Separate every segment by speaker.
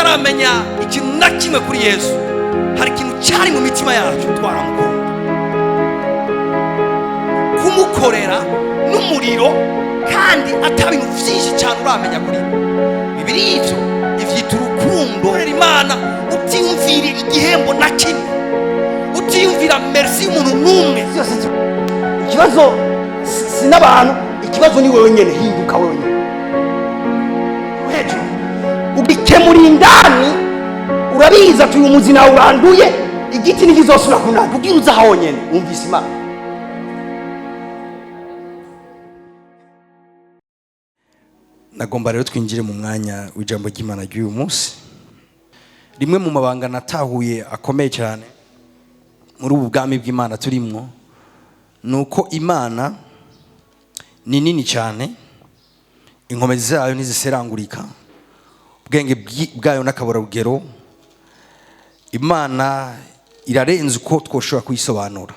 Speaker 1: Tutaramenya ikintu na kimwe kuri Yesu, hari ikintu cyari mu mitima yacu, twaramukunda. Kumukorera n'umuriro kandi ata bintu byinshi cyane uramenya kuri we. Bibiri ivyo ivyita urukundo. Korera Imana utiyumvira igihembo na kimwe, utiyumvira merci y'umuntu n'umwe.
Speaker 2: Byose ikibazo si n'abantu, ikibazo ni wewe nyene. Hinduka wewe nyene hejuru, ugikemura indani. Urabizi ati uyu muzi nawe uranduye, igiti ntikizosubira kunanda. Ubwira uza honyene wumvise Imana.
Speaker 1: Nagomba rero twinjire mu mwanya w'ijambo ry'Imana ry'uyu munsi. Rimwe mu mabanga natahuye akomeye cyane muri ubu bwami bw'Imana turimwo ni uko Imana ni nini cyane, inkomezi zayo ntiziserangurika, ubwenge bwayo n'akaburarugero. Imana irarenze uko twoshobora kuyisobanura.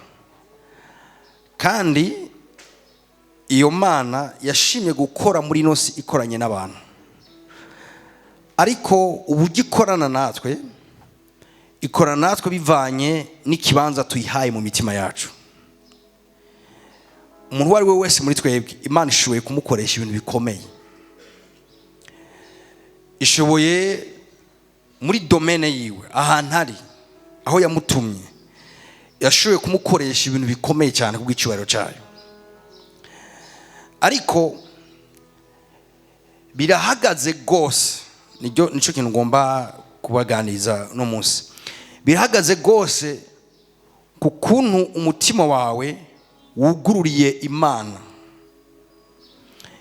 Speaker 1: Kandi iyo Mana yashimye gukora muri ino si ikoranye n'abantu, ariko uburyo ikorana natwe, ikorana natwe bivanye n'ikibanza tuyihaye mu mitima yacu. Umuntu uwo ari we wese muri twebwe, Imana ishoboye kumukoresha ibintu bikomeye, ishoboye muri domaine yiwe, ahantu ari, aho yamutumye, yashoboye kumukoresha ibintu bikomeye cyane kubw'icyubahiro cyayo. Ariko birahagaze rwose, nicyo kintu ngomba kubaganiriza uno munsi. Birahagaze rwose ku kuntu umutima wawe wugururiye Imana.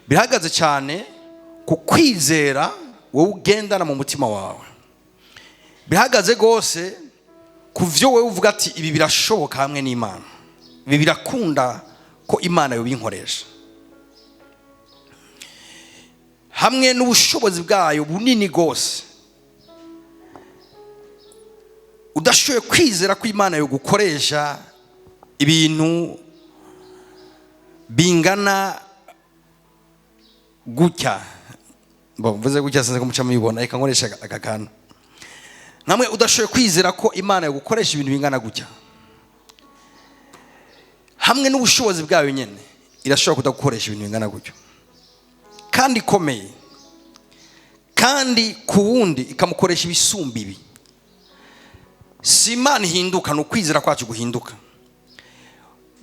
Speaker 1: Birahagaze cyane ku kwizera wowe ugendana mu mutima wawe. Birahagaze rwose ku byo wowe uvuga ati ibi birashoboka hamwe n'Imana, ibi birakunda ko Imana yobinkoresha, hamwe n'ubushobozi bwayo bunini rwose. Udashoboye kwizera ko Imana yogukoresha ibintu bingana gutya, mvuze gutya sinzi ko muca mubibona, reka nkoresha aka kantu. Namwe udashoboye kwizera ko Imana yogukoresha ibintu bingana gutya hamwe n'ubushobozi bwayo nyene, irashobora kudagukoresha ibintu bingana gutyo kandi ikomeye, kandi ku wundi ikamukoresha ibisumba ibi. Si Imana ihinduka, ni ukwizera kwacu guhinduka.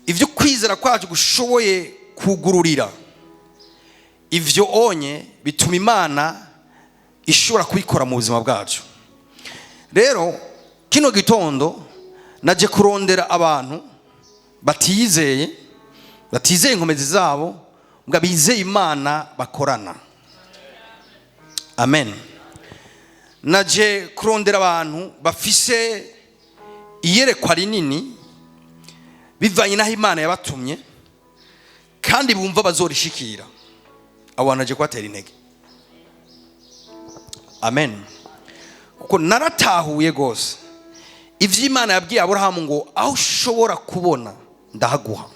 Speaker 1: Ibyo kwizera kwacu gushoboye kugururira ivyo onye bituma Imana ishobora kubikora mu buzima bwacu. Rero kino gitondo naje kurondera abantu batizeye, batizeye inkomezi zabo, ngo bizeye Imana bakorana. Amen. Naje kurondera abantu bafise iyerekwa rinini bivanye n'aho Imana yabatumye, kandi bumva bazorishikira. Abo bantu naje kubatera intege. Amen. Kuko naratahuye rwose ivyo Imana yabwiye Aburahamu ngo aho ushobora kubona ndahaguha.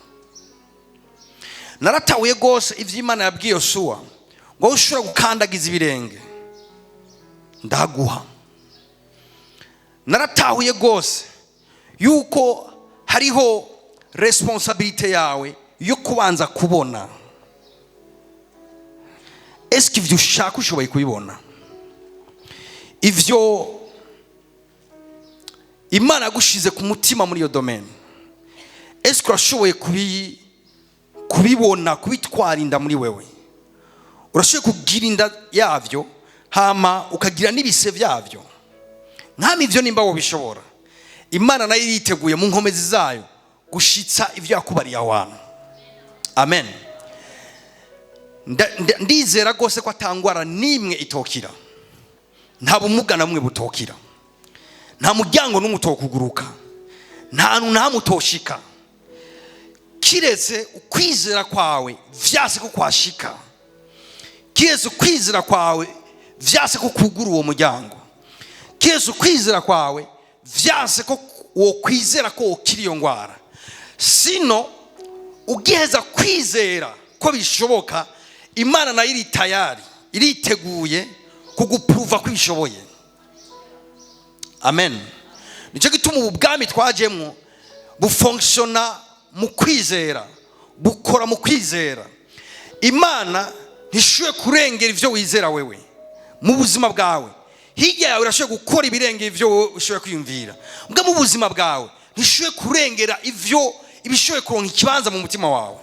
Speaker 1: Naratahuye rwose ivyo Imana yabwiye Yosuwa ngo aho ushobora gukandagiza ibirenge ndahaguha. Naratahuye rwose yuko hariho responsabilité yawe yo kubanza kubona. Eske ivyo ushaka ushoboye kubibona? Ivyo Imana yagushize ku mutima muri iyo domaine, eske urashoboye kubibona, kubitwara inda muri wewe? Urashoboye kugira inda yavyo, hama ukagira n'ibise byavyo? Nkama ivyo nimba wobishobora, Imana nayo yiteguye mu nkomezi zayo gushitsa ivyo yakubariye aho hantu. Amen. Ndizera rwose ko atangwara n'imwe itokira, nta bumuga na bumwe butokira, nta muryango n'umwe utokuguruka, nta hantu na hamwe utoshika, kiretse ukwizera kwawe vyase ko kwashika, kiretse ukwizera kwawe vyase ko kugura uwo muryango, kiretse ukwizera kwawe vyase ko wokwizera ko wokira iyo ngwara. Sino ugiheza kwizera ko bishoboka, Imana nayo iri tayari, iriteguye kugupuruva ko ibishoboye. Amen. Nicyo gituma ubu bwami twajemwo bufonctionna mu kwizera, bukora mu kwizera. Imana ntishoboye kurengera ibyo wizera wewe mu buzima bwawe. Hirya yawe irashoboye gukora ibirengera ibyo wowe ushoboye kwiyumvira, mbwa mu buzima bwawe ntishoboye kurengera ibyo ibishoboye kuronka ikibanza mu mutima wawe.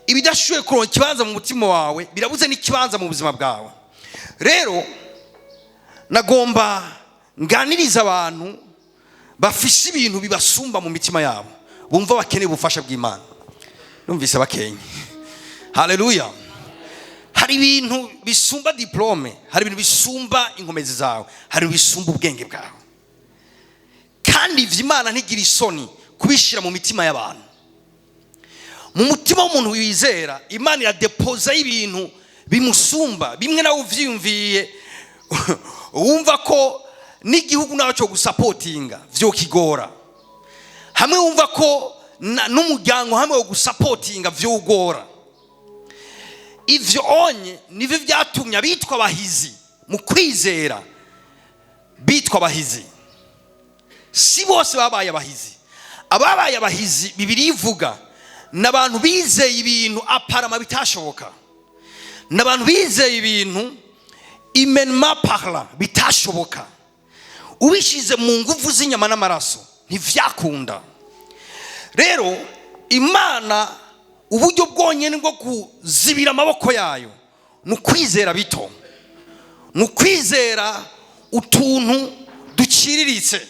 Speaker 1: Ibidashoboye kuronka ikibanza mu mutima wawe birabuze n'ikibanza mu buzima bwawe. Rero nagomba nganiriza abantu bafise ibintu bibasumba mu mitima yabo, bumva bakeneye ubufasha bw'Imana. Numvise bakenye. Haleluya. Hari ibintu bisumba diplôme, hari ibintu bisumba inkomezi zawe, hari ibintu bisumba ubwenge bwawe. Kandi ivyo Imana ntigira isoni kubishyira mu mitima y'abantu. Mu mutima w'umuntu wizera, Imana iradepoza ibintu bimusumba. Bimwe nawe uvyiyumviye wumva ko n'igihugu nawe cyo gusapotinga vyokigora, hamwe wumva ko n'umuryango hamwe wo gusapotinga vyogora. Ivyo onye nivyo byatumye abitwa abahizi mu kwizera bitwa abahizi. Si bose babaye abahizi. Ababaye abahizi, Bibiliya ivuga, ni abantu bizeye ibintu apparemment bitashoboka, ni abantu bizeye ibintu humainement parlant bitashoboka. Ubishyize mu nguvu z'inyama n'amaraso ntivyakunda. Rero Imana, uburyo bwonyine bwo kuzibira amaboko yayo ni ukwizera bito, ni ukwizera utuntu duciriritse.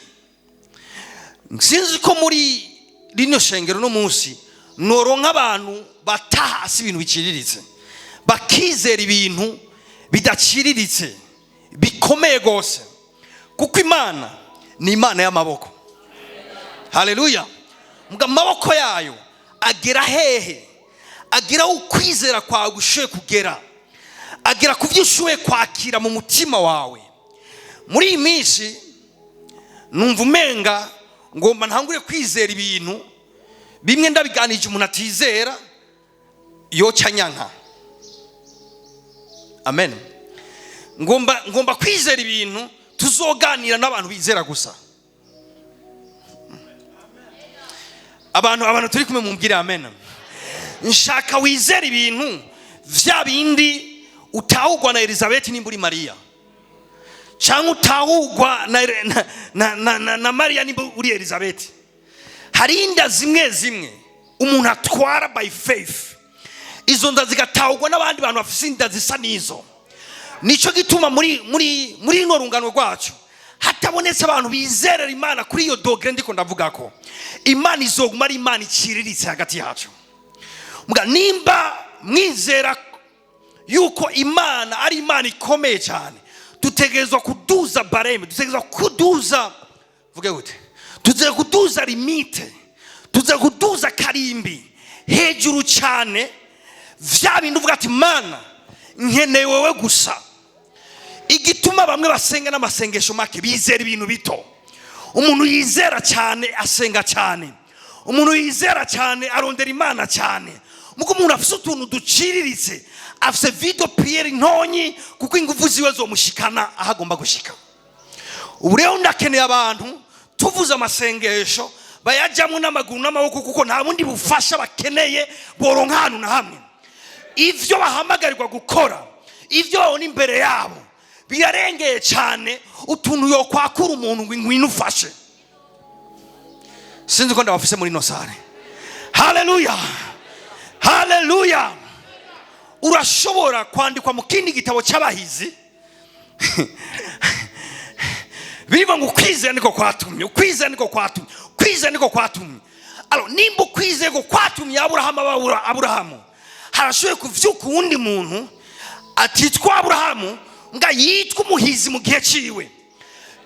Speaker 1: Sinzi ko muri rino shengero no munsi noronka abantu bataha hasi ibintu biciriritse, bakizera ibintu bidaciriritse bikomeye rwose, kuko Imana ni Imana y'amaboko. Haleluya. Mbwa amaboko yayo agera hehe? Agera aho ukwizera kwawe gushoboye kugera, agera ku byo ushoboye kwakira mu mutima wawe. Muri iyi minsi numva umenga ngomba ntangure kwizera ibintu bimwe. Ndabiganije umuntu atizera yoca nyanka. Amen. Ngomba kwizera ibintu tuzoganira n'abantu bizera gusa. Abantu turi kumwe mumbwire amen. Nshaka wizera ibintu vya bindi utahugwa na Elizabeth nimba uri Mariya, cyangwa utahugwa na Mariya nimba uri Elizabeth. Hari inda zimwe zimwe umuntu atwara by faith, izo nda zigatahugwa n'abandi bantu bafite inda zisa n'izo. Nicyo gituma muri rino rungano rwacu hatabonetse abantu bizerera Imana kuri iyo degré ndiko ndavuga ko Imana izoguma ari Imana iciriritse hagati yacu. Mbwa nimba mwizera yuko Imana ari Imana ikomeye cyane, dutegerezwa kuduza barème, dutegerezwa kuduza, vuge gute, dutegerezwa kuduza limite, dutegerezwa kuduza karimbi hejuru cyane. Vya bindi uvuga ati: "Mana, nkeneye wowe gusa." Igituma bamwe basenga n'amasengesho make, bizera ibintu bito. Umuntu yizera cyane asenga cyane, umuntu yizera cyane arondera Imana cyane. Muko umuntu afise utuntu duciriritse, afise vie de prière ntonyi, kuko ingufu ziwe zomushikana aho agomba gushika. Ubu rero ndakeneye abantu tuvuze amasengesho bayajyamo n'amaguru n'amaboko, kuko nta bundi bufasha bakeneye boronka ahantu na hamwe. Ivyo bahamagarirwa gukora, ivyo babona imbere yabo birarengeye cyane utuntu yokwakura umuntu ngo ingwino ufashe. Sinzi ko ndabafise muri ino salle. Haleluya, haleluya. Urashobora kwandikwa mu kindi gitabo cy'abahizi. Bivuga ngo ukwizera niko kwatumye, ukwizera niko kwatumye, ukwizera niko kwatumye. Alors nimba ukwizera ko kwatumye Aburahamu aba Aburahamu, harashoboye kuvyuka uwundi muntu atitwa Aburahamu nga yitwa umuhizi mu gihe ciwe,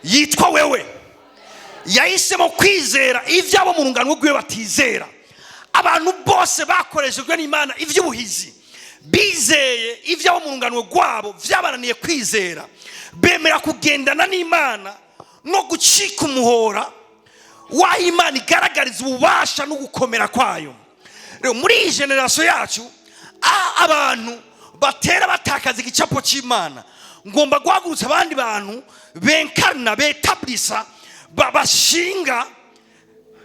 Speaker 1: yitwa wewe. Yahisemo kwizera ibyabo mu rungano rwiwe batizera. Abantu bose bakoreshejwe n'Imana iby'ubuhizi bizeye ibyabo mu rungano rwabo byabananiye kwizera, bemera kugendana n'Imana no gucika umuhora w'aho Imana igaragariza ububasha no gukomera kwayo. Rero muri iyi génération yacu, aho abantu batera batakaza igicapo cy'Imana, ngomba guhagurutsa abandi bantu benkarina betablisa. Bashinga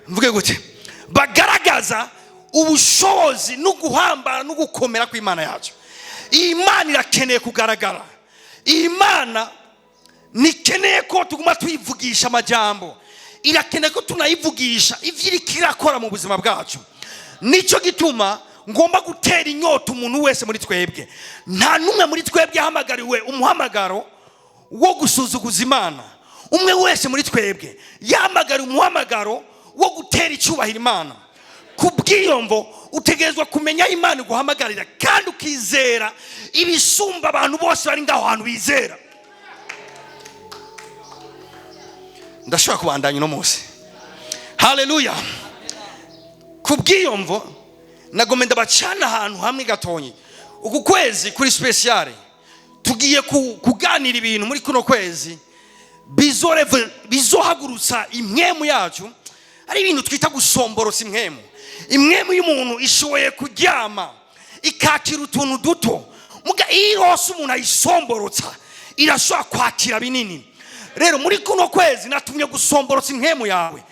Speaker 1: mvuge gute, bagaragaza ubushobozi no guhambana no gukomera kw'Imana yacu. Iyi Mana irakeneye kugaragara. Iyi Mana ntikeneye ko tuguma tuyivugisha amajambo, irakeneye ko tunayivugisha ivyo iriko irakora mu buzima bwacu. Nicyo gituma ngomba gutera inyota umuntu wese muri twebwe. Nta n'umwe muri twebwe yahamagariwe umuhamagaro wo gusuzuguza Imana. Umwe wese muri twebwe yahamagariwe umuhamagaro wo gutera icyubahiro Imana. Ku bw'iyo mvo, utegerezwa kumenya aho Imana iguhamagarira kandi ukizera ibisumba abantu bose bari ngaho hantu bizera. Ndashobora kubandanya uno munsi. Haleluya! Ku bw'iyo mvo, nagomba ndabacana ahantu hamwe gatonyi. Uku kwezi kuri spéciale, tugiye kuganira ibintu muri kuno kwezi bizohagurutsa impwemu yacu. Ari ibintu twita gusomborosa impwemu. Impwemu y'umuntu ishoboye kuryama ikakira utuntu duto, muga iyo irose umuntu ayisomborotsa, irashobora kwakira binini. Rero muri kuno kwezi natumye gusomborotsa impwemu yawe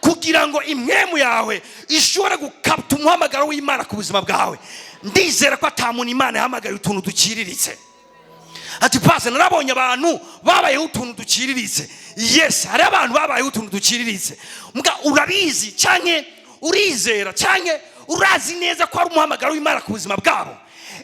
Speaker 1: kugira ngo impwemu yawe ishobore gukapta umuhamagaro w'Imana ku buzima bwawe. Ndizera ko ata muntu Imana yahamagaye utuntu duciriritse. Ati: "Pase, narabonye abantu babayeho utuntu duciriritse." Yes, hari abantu babayeho utuntu duciriritse. Muga urabizi canke urizera canke urazi neza ko ari umuhamagaro w'Imana ku buzima bwabo?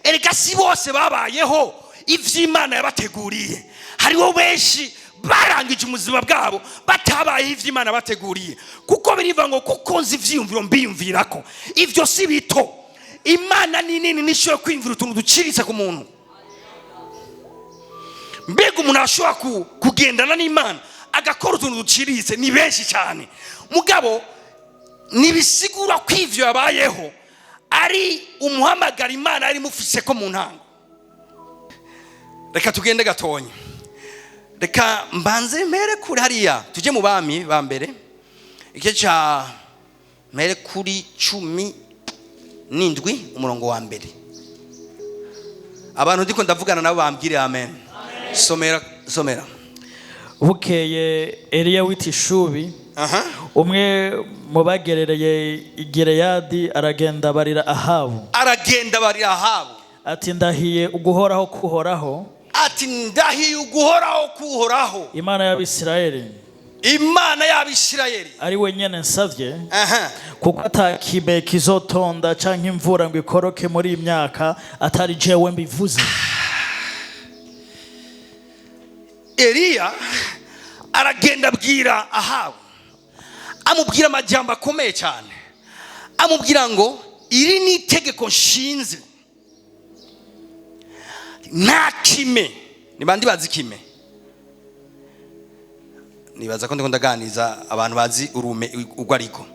Speaker 1: Erega si bose babayeho ivy'Imana yabateguriye. Hariho benshi barangije ubuzima bwabo batabayeho ivy'Imana bateguriye, kuko birivuga ngo: "Kuko nzi ivyiyumviro mbiyumvirako." Ivyo si bito. Imana ni nini, nishoboye kwiyumvira utuntu duciriritse ku muntu. Mbega umuntu ashobora kugendana n'Imana agakora utuntu duciriritse ni benshi cyane, mugabo ntibisigura ko ivyo yabayeho ari umuhamagara Imana yari imufise ko mu ntango. Reka tugende gatonya. Reka mbanze mpere kuri hariya, tujye mu Bami ba Mbere, igice cya mpere kuri 17, umurongo wa mbere. Abantu ndiko ndavugana nabo bambwire amen. Somera, somera.
Speaker 3: Bukeye, Eliya w'itishubi, umwe mu bagerereye i Gileyadi, aragenda barira Ahabu.
Speaker 1: Aragenda barira Ahabu.
Speaker 3: Ati: "Ndahiye uguhoraho kuhoraho,
Speaker 1: Ati: "Ndahiye uguhoraho kuhoraho,
Speaker 3: Imana y'Abisirayeli,
Speaker 1: Imana y'Abisirayeli,
Speaker 3: ari we nyene nsavye, kuko atakime kizotonda canke imvura ngo ikoroke muri iyi myaka atari jewe mbivuze."
Speaker 1: Eliya aragenda abwira Ahabu, amubwira amajambo akomeye cyane. Amubwira ngo: "Iri ni itegeko nshinze, nta kime." Ni bandi bazi kime? Nibaza ko ndiko ndaganiza abantu bazi urume urwo ariko.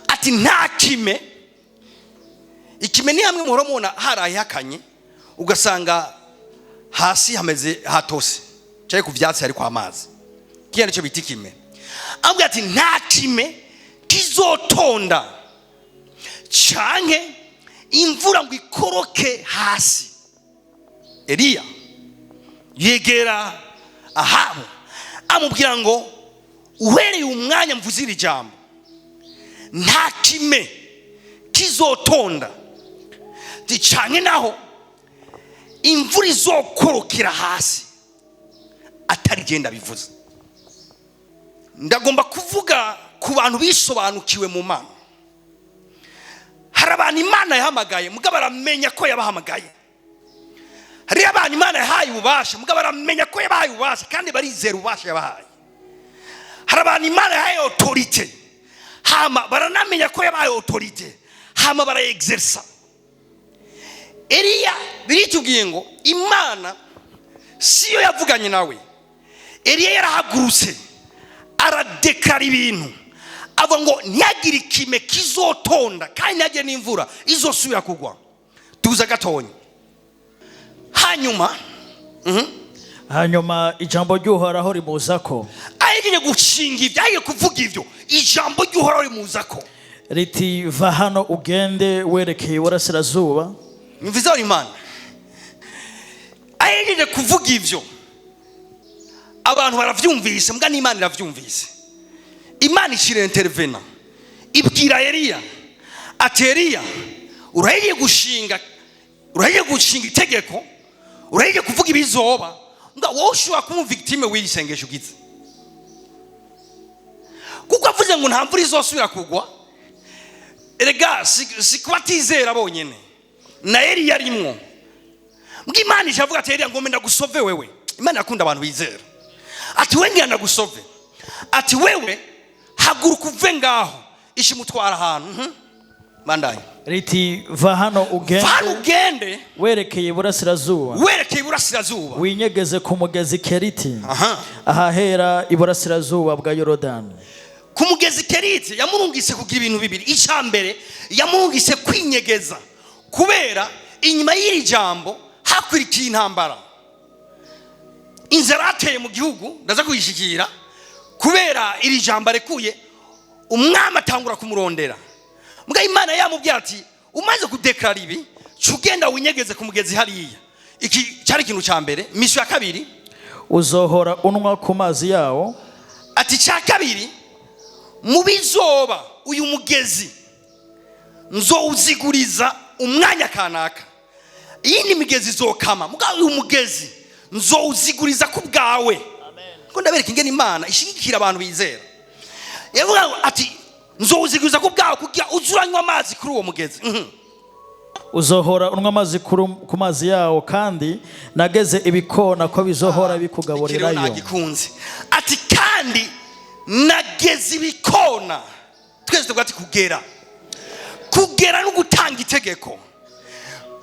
Speaker 1: Ati: "Nta kime." Ikime ni hamwe muhora mubona harahihakanye, ugasanga hasi hameze hatose cyangwa ku byatsi hariko amazi. Kiya nicyo bita ikime. Amubwira ati: "Nta kime kizotonda canke imvura ngo ikoroke hasi." Eliya yegera Ahabu, amubwira ngo: "Uhereye umwanya mvuze iri jambo, nta kime kizotonda canke naho imvura izokorokera hasi atari genda bivuze." Ndagomba kuvuga ku bantu bisobanukiwe mu Mana. Hari abantu Imana yahamagaye, mugabo baramenya ko yabahamagaye. Hari abantu Imana yahaye ububasha, mugabo baramenya ko yabahaye ububasha kandi barizera ububasha yabahaye. Hari abantu Imana yahaye autorité, hama baranamenya ko yabahaye autorité, hama barayexersa. Eliya biritubwiye ngo Imana siyo yavuganye nawe. Eliya yarahagurutse, aradekara ibintu, avuga ngo ntihagire ikime kizotonda kandi ntihagire n'imvura izosubira kugwa. Tuza gatonya hanyuma.
Speaker 3: Hanyuma ijambo ry'Uhoraho rimuzako.
Speaker 1: Ahejeje gushinga ibyo, ahejeje kuvuga ibyo, ijambo ry'Uhoraho rimuzako.
Speaker 3: Riti: "Va hano ugende werekeye iburasirazuba."
Speaker 1: Nyumvizaho Imana. Ahejeje kuvuga ibyo, abantu baravyumvise, mbwa n'Imana iravyumvise. Imana ishira intervena, ibwira Eliya ati: "Eliya, urahiye gushinga itegeko, urahiye kuvuga ibizoba, nga wowe ushobora kuba victime w'iri sengesho ugize." Kuko avuze ngo nta mvura izosubira kugwa. Erega si kuba atizera bonyene, na Eliya arimwo. Mbwa Imana ije avuga ati: "Eliya, ngombe ndagusove wewe." Imana yakunda abantu bizera. Ati: "We, ngira ndagusove." Ati: "Wewe haguruka uve ngaho." Ishimutwara ahantu. Bandanye.
Speaker 3: Riti: "Va hano ugende
Speaker 1: Vana ugende
Speaker 3: werekeye iburasirazuba,
Speaker 1: werekeye iburasirazuba,
Speaker 3: winyegeze ku mugezi Keriti, ahahera iburasirazuba bwa Yorodani."
Speaker 1: Ku mugezi Keriti. Yamurungise kugira ibintu bibiri. Icya mbere, yamurungise kwinyegeza, kubera inyuma y'iri jambo hakurikiye intambara, inzara yateye mu gihugu. Ndaza kuyishikira. Kubera iri jambo arekuye, umwami atangura kumurondera. Mbwa Imana yamubwira ati: "Umaze kudeklara ibi, ca ugenda winyegeze ku mugezi hariya." Iki cyari ikintu cya mbere. Mission ya kabiri:
Speaker 3: Uzohora unywa ku mazi yawo.
Speaker 1: Ati: "Icya kabiri, mu bizoba, uyu mugezi nzowuziguriza umwanya kanaka. Iyindi migezi izokama, mugabo uyu mugezi nzowuziguriza ku bwawe." Ngo ndabereka ingene Imana ishigikira abantu bizera. Yavuga ngo ati: "Nzowuziguriza ku bwawe kugira uze uranywa amazi kuri uwo mugezi."
Speaker 3: Uzohora unywa amazi ku mazi yawo, kandi nageze ibikona ko bizohora
Speaker 1: Ikiriho
Speaker 3: bikugaburirayo.
Speaker 1: Nagikunze. Ati: "Kandi nageze ibikona." Twese tuvuga ati: "Kugera." Kugera no gutanga itegeko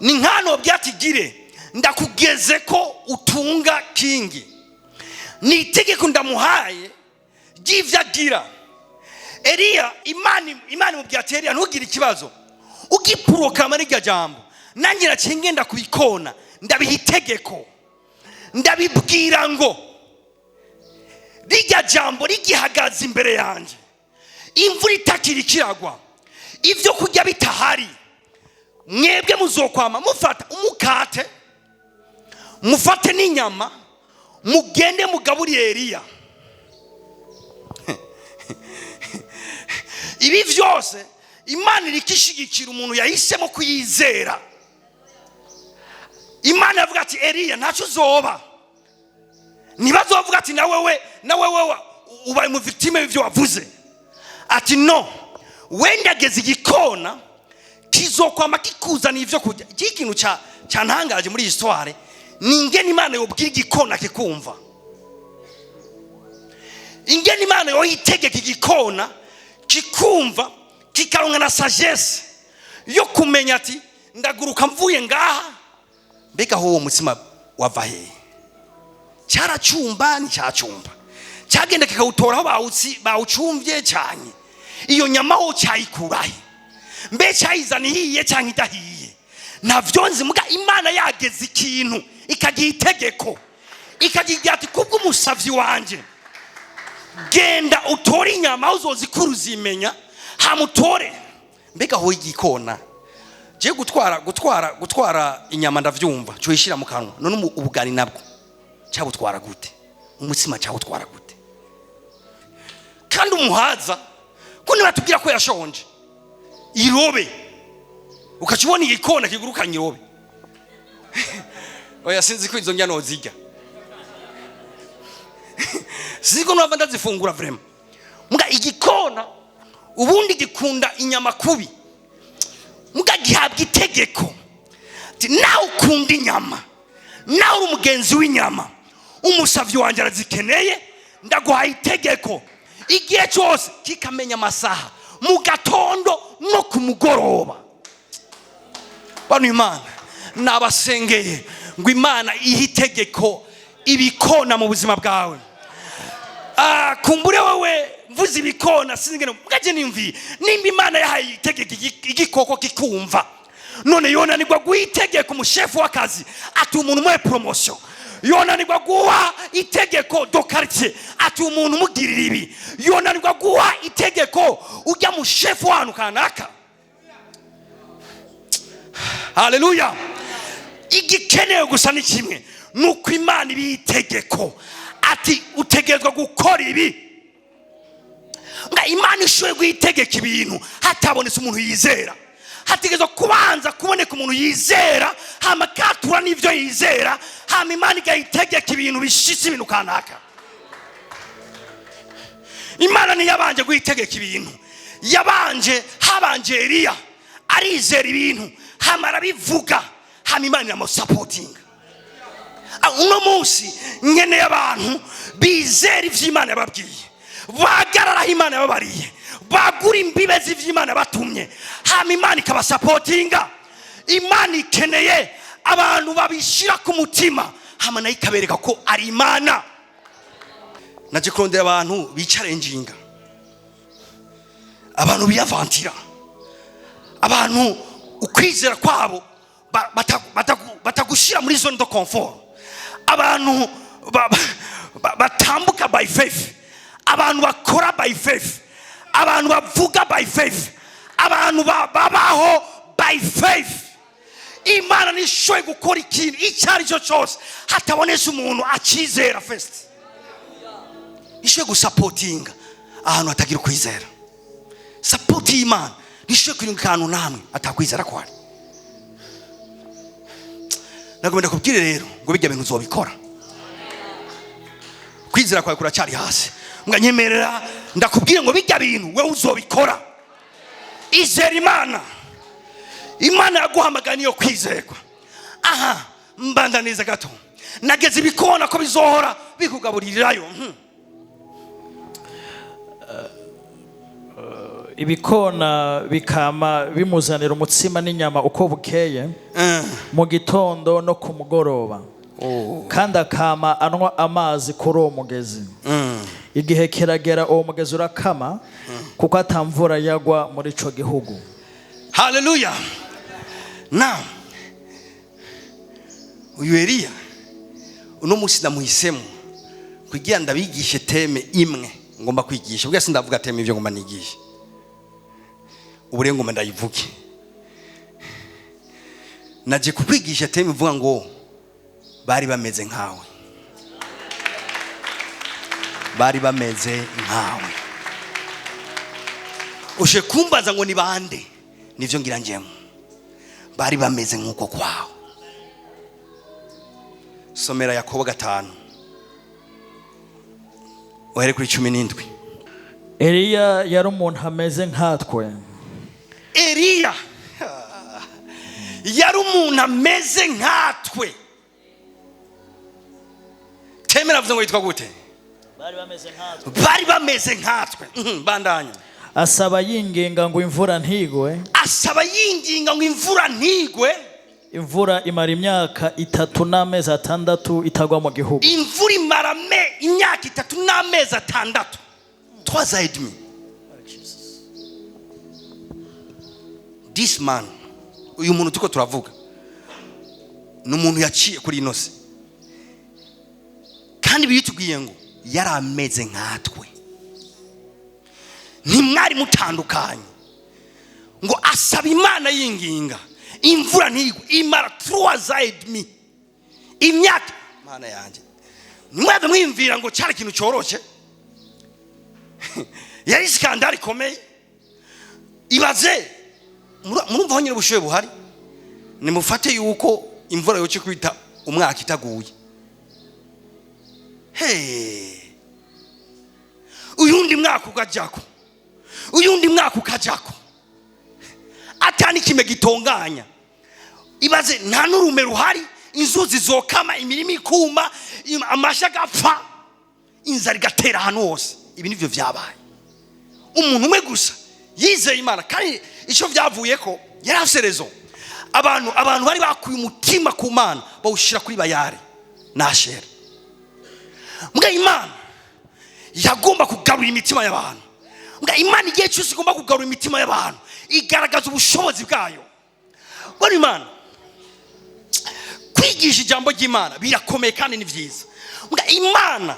Speaker 1: ni nkano byatigire: "Ndakugeze ko utunga kingi." Ni itegeko ndamuhaye ry'ivyo agira. Eliya, Imana imubwira ati: "Eliya, ntugire ikibazo. Ugipurokama n'iryo jambo, nanjye naciye ngenda kubikona, ndabiha itegeko, ndabibwira ngo rirya jambo rigihagaze imbere yanjye, imvura itakiri kiragwa, ibyo kurya bitahari, mwebwe muzokwama mufata umukate, mufate n'inyama, mugende mugaburire Eliya." Ibi byose Imana iriko ishigikira umuntu yahisemo kuyizera. Imana yavuga ati: "Eliya, ntacyo uzoba." Ntibazovuga ati: "Nawe wewe ubaye mu victime w'ibyo wavuze." Ati: "No, wenda ageze igikona kizokwama kikuzaniye ibyo kurya." Iki kintu cyantangaje muri iyi histoire ni ingene Imana yobwira igikona kikumva, ingene Imana yoyitegeka igikona kikumva, kikaronka na sagesse yo kumenya ati: "Ndaguruka mvuye ngaha." Mbega aho uwo mutsima wava hehe? Cyaracumba, nticyacumba? Cyagenda kikawutora aho bawucumvye cyane? Iyo nyama ho cyayikurahe? Mbe cyayizana ihiye cyangwa idahiye? Navyo nzi. Muga Imana yageze ikintu, ikagiha itegeko, ikagira ati: "Kubw'umusavyi wanje, genda utore inyama, aho uzozikura uzimenya, hamutore." Mbega aho igikona je gutwara inyama ndavyumva, cyo mu kanwa. None ubugari nabwo cyabutwara gute? Umutsima cyawutwara gute? Kandi umuhaza ko nibatubwira ko yashonje irobe, ukaca ubona igikona kigurukanye irobe. Oya, sinzi ko izo njya nozirya, sinzi ko nova ndazifungura vraiment. Muga igikona ubundi gikunda inyama kubi. Muga gihabwa itegeko ati: "Nawe ukunda inyama, nawe uri umugenzi w'inyama, umusavyi wanjye arazikeneye. Ndaguhaye itegeko igihe cyose." Kikamenya amasaha, mu gatondo no ku mugoroba. Bano Imana nabasengeye ngo Imana ihe itegeko ibikona mu buzima bwawe. Kumbure wewe mvuze ibikona, sinzi ngene mwaje nimviye. Nimba Imana yahaye itegeko igikoko kikumva, none yonanirwa guha itegeko umushefu w'akazi ati: "Umuntu umuhe promotion"? Yonanirwa guha itegeko de quartier ati: "Umuntu umugirira ibi"? Yonanirwa guha itegeko ujya mu shefu w'ahantu kanaka? Haleluya! Igikenewe gusa ni kimwe, ni uko Imana ibiha itegeko ati: "Utegerezwa gukora ibi." Nga Imana ishoboye guhitegeka ibintu hatabonetse umuntu yizera. Hategerezwa kubanza kuboneka umuntu yizera, hama akatura n'ibyo yizera, hama Imana igahitegeka ibintu bishitse ibintu kanaka. Imana ntiyabanje guhitegeka ibintu, yabanje habanje Eliya arizera ibintu, hama arabivuga, hama Imana iramusapotinga. Uno munsi nkeneye abantu bizera ivyo Imana yababwiye, bahagarara aho Imana yababariye, bagura imbibe z'ivyo Imana yabatumye, hama Imana ikabasapotinga. Imana ikeneye abantu babishyira ku mutima, hama nayo ikabereka ko ari Imana. Naje kurondera abantu bicarenjinga, abantu biyavantira, abantu ukwizera kwabo batagushyira muri zone de confort, abantu batambuka by faith, abantu bakora by faith, abantu bavuga by faith, abantu babaho by faith. Imana ntishoboye gukora ikintu icyo ari cyo cyose hatabonetse umuntu akizera first. Ntishoboye gusapotinga ahantu hatagira ukwizera. Support y'Imana ntishoboye kwirinda ahantu namwe atakwizera kwari. Nagomba ndakubwire rero ngo bijya bintu uzobikora, kwizera kwawe kuracyari hasi. Nyemerera ndakubwire ngo bijya bintu wewe uzobikora. Izera Imana. Imana yaguhamagara niyo kwizerwa. Aha mbandaniza gato, nageze ibikona ko bizohora bikugaburirirayo.
Speaker 3: Ibikona bikama bimuzanira umutsima n'inyama uko bukeye, mu gitondo no ku mugoroba, kandi akama anywa amazi kuri uwo mugezi. Igihe kiragera uwo mugezi urakama, kuko atamvura yagwa muri ico gihugu.
Speaker 1: Haleluya. Now uyu Eliya uno munsi ndamuhisemo kugira ndabigishe thème imwe ngomba kwigisha. Ubwo sindavuga thème ivyo ngomba nigishe, ubu rero ngomba ndayivuge. Naje kukwigisha thème ivuga ngo bari bameze nkawe, bari bameze nkawe. Ushe kumbaza ngo ni bande? Nivyo ngira njemo, bari bameze nk'uko kwawe. Somera Yakobo 5, uhere kuri 17.
Speaker 3: Eliya yari umuntu ameze nkatwe.
Speaker 1: Eliya yari umuntu ameze nkatwe. Thème avuze ngo yitwa gute?
Speaker 3: Bari bameze nkatwe.
Speaker 1: Bari bameze nkatwe. Bandanya.
Speaker 3: Asaba yinginga ngo imvura ntigwe.
Speaker 1: Asaba yinginga ngo imvura ntigwe.
Speaker 3: Imvura imara imyaka 3 n'amezi 6 itagwa mu gihugu.
Speaker 1: Imvura imara imyaka 3 n'amezi 6, trois ans et demi. This man, uyu muntu tuko turavuga, ni umuntu yaciye kuri ino si, kandi bitubwiye ngo yari ameze nkatwe, ntimwari mutandukanye. Ngo asaba Imana yinginga imvura ntigwe, imara trois ans et demi, imyaka. Mana yanjye, ntimwaze mwiyumvira ngo cyari ikintu cyoroshe. Yari scandale ikomeye. Ibaze, murumva aho nyine ubushuhe buhari, nimufate yuko imvura yoce kwita umwaka itaguye. Hey, uyundi mwaka ukajako, uyundi mwaka ukajako, atani kime gitonganya. Ibaze, nta n'urume ruhari, inzuzi zokama, imirima ikuma, amasha agapfa, inzara igatera ahantu hose. Ibi nivyo vyabaye. Umuntu umwe gusa yizeye Imana, kandi icyo byavuye ko yari afise raison. Abantu bari bakuye umutima ku Mana bawushyira kuri Bayari na Ashera. Mbwa Imana yagomba kugarura imitima y'abantu. Mbwa Imana igihe cyose igomba kugarura imitima y'abantu igaragaza ubushobozi bwayo. Bwana, Imana, kwigisha ijambo ry'Imana birakomeye kandi ni byiza. Mbwa Imana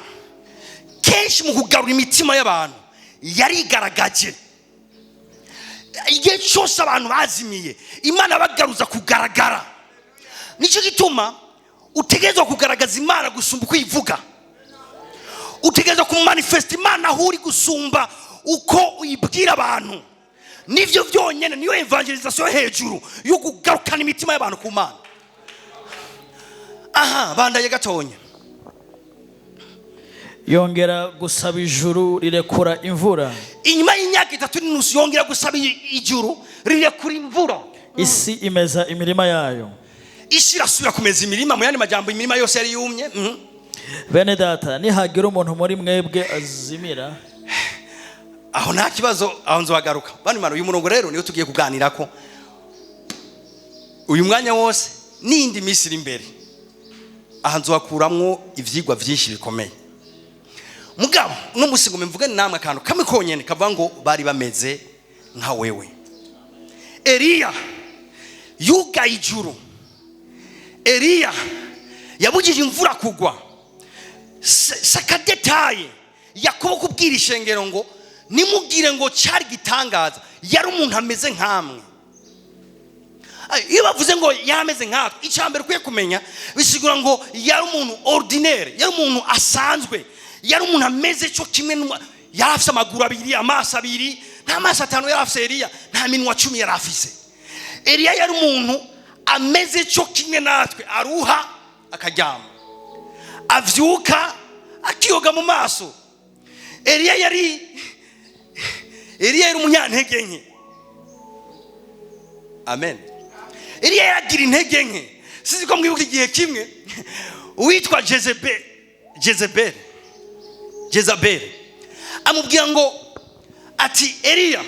Speaker 1: kenshi mu kugarura imitima y'abantu yarigaragaje. Igihe cyose abantu bazimiye, Imana bagaruza kugaragara. Nicyo gituma utegerezwa kugaragaza Imana gusumba uko ivuga. Utegerezwa kumanifesta Imana aho uri gusumba Uko uyibwira abantu nivyo byonyene, niyo évangélisation hejuru yo kugarukana imitima y'abantu ku Mana. Aha bandaye gatonya.
Speaker 3: Yongera gusaba, ijuru rirekura imvura.
Speaker 1: Inyuma y'imyaka 3.5 yongera gusaba, ijuru rirekura imvura.
Speaker 3: Isi imeza imirima yayo.
Speaker 1: Isi irasubira kumeza imirima. Mu yandi majambo, imirima yose yari yumye.
Speaker 3: Bene data, nihagira umuntu muri mwebwe azimira,
Speaker 1: Aho nta kibazo, aho nzobagaruka. Bano mara uyu murongo rero niyo tugiye kuganirako uyu mwanya wose n'indi minsi iri imbere. Aha nzohakuramwo ivyigwa vyinshi bikomeye. Mugabo uno musi ngo mvugane namwe akantu kamwe konyene kavuga ngo bari bameze nka wewe. Eliya yugaye ijuru, Eliya yabujije imvura kugwa. Saka détail Yakobo kubwira ishengero ngo nimugire ngo cyari gitangaza, yari umuntu ameze nkamwe. Iyo bavuze ngo yari ameze nkatwe, icya mbere ukwiye kumenya, bisigura ngo yari umuntu ordinaire, yari umuntu asanzwe, yari umuntu ameze cyo kimwe yari afise amaguru abiri, amaso abiri. Nta maso atanu yari afise Eliya, nta minwa 10 yari afise Eliya. Yari umuntu ameze cyo kimwe natwe, aruha akaryama, avyuka akiyoga mu maso. Eliya yari umunyantege nke. Amen. Eliya yaragira intege nke. Sizi ko mwibuka igihe kimwe uwitwa Jezebel amubwira ngo ati: "Eliya,